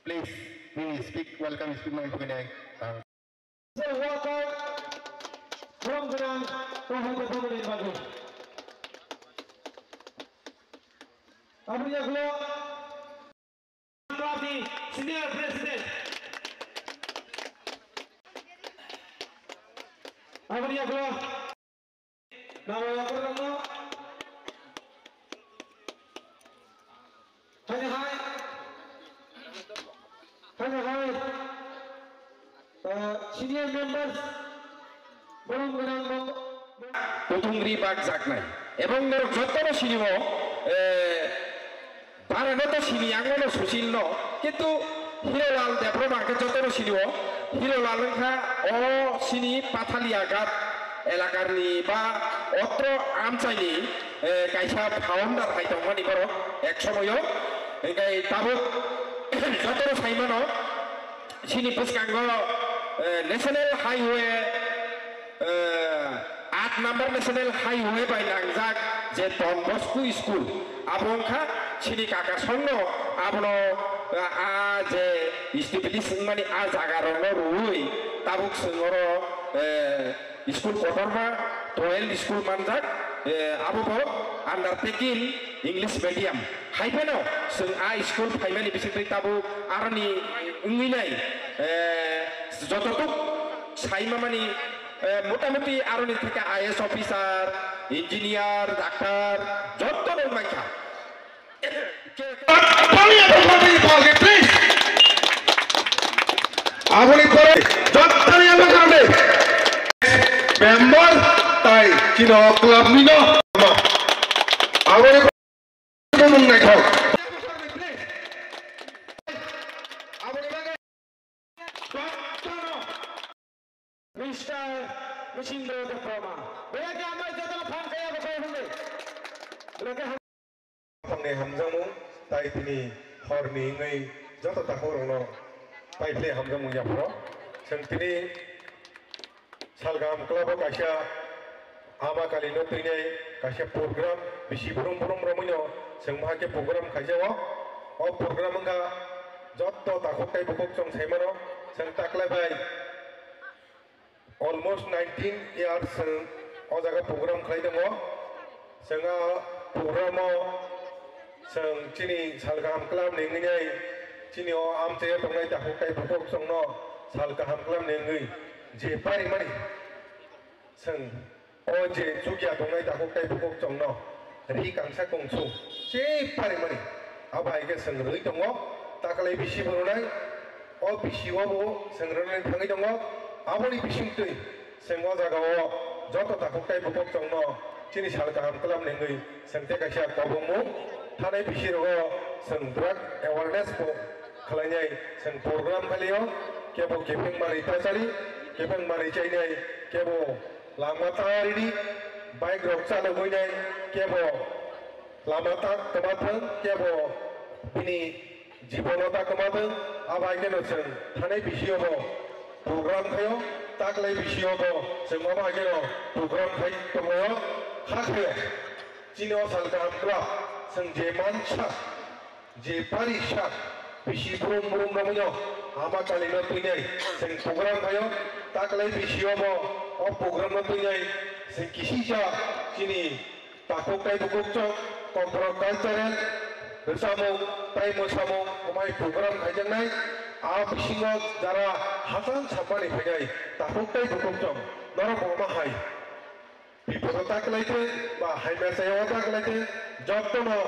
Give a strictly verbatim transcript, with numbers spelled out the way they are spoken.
Please, please speak, welcome speech nang phainai. Ang Walker, from Gwnang, Rohit Dhamani Babu. Aboni yagulo, Club ni Senior President. Aboni yagulo, Namo yakarno. Hai hai. Hai hai. Uh, senior members. Bolong gwnang no. Kutung ri bak jaknai. Ebong norok jotto no sinimo, eh, Barano to sini, ang mano Sushil no, kintu Hirolal Debbarma khe jotono sini o. Hirolal wngkha o sini Pathalia Ghat elakarni ba otro amchaini, eh, kaisa founder hai tongmani borok ek somoyo. Hingkai tabuk jotono saimano sini bwskango, eh, National Highway, eh, aat number National Highway bai nangjak je Don Bosco School, abo wngkha chini kaka songno abono, ah, ah, je establish wngmani ah jaga rokno rwui tabuk chwng oro, eh, school kotorma twelve school manjak, eh, abo bo undertaking English medium. Hai phano chwng ah school phaimani bisingtwi tabuk aroni wngwi nai, eh, joto tuk sai mamani, eh, motamuti aroni theke I A S officer, engineer, doctor, joto rok maikha. Please. Aboni pore jottoni ama karone member tai chino club ni no. Aboni pore mung naithok. Mister Nishindra Debbarma. Bwlai khe amai jotono phan kaya bo kaya hwnwi. Bwlai khe ham- Thangni hamjakmung tai tini horni wngwi joto takhukrokno paiphlai hamjakmung yapharo. Chwng tini Salgam club-o kaisa Ama Kalino twinai kaisa program bisi brum brum romwino chwng bahai khe program khaijao. O program wngkha jotto takhuk tai bukhuk chwng saimano chwng taklai bai almost nineteen years chwng o jaga program khlai tongo. Chwng a program-o chwng chini sal kaham klam ni wngwi nai chini o amchai tongnai takhuk tai bukhuk chwngno sal kaham klam ni wngwi je parimani chwng O je chukya tongnai takhuk tai bukhuk chwngno ri kangsa kongsu se parimani. Abo hai khe chwng rwui tongo, taklai bisi bo rwnai, o bisi o bo chwng rwnani thangwi tongo. Aboni bisingtwi chwng o jaga o joto takhuk tai bukhuk chwngno chini sal kaham klam ni wngwi chwng tei kaisa kobongmung thanai bisi rogo chwng drug awareness bo khlainai chwng program khlaio, kebo kepheng manwi ta chali, kepheng manwi chainai, kebo Lama ta rini, bike rok chalogwi nai, kebo lama ta kwma thwng, kebo bini jibono ta kwma thwng, abo hai kheno chwng thanai bisi o bo program khaio, taklai bisi o bo chwng omo hai kheno program khai tonglaio, kha khaio. Chini o sal kaham kwrwng chwng je mansa, je pari sak bisi brum brum romwino ama kalino twinai chwng program khaio, taklai bisi obo o program no twinai chwng kisisa chini takhuk tai bukhuk chwng kokborok cultural rwchapmung tai mwsamung omai program khaijaknai. A bisingo jara hachal sammani phainai takhuk tai bukhuk chwng norok bo ma hai. Bipodo ta kwlai thung, ba hamya chaya o ta kwlai thung, jotono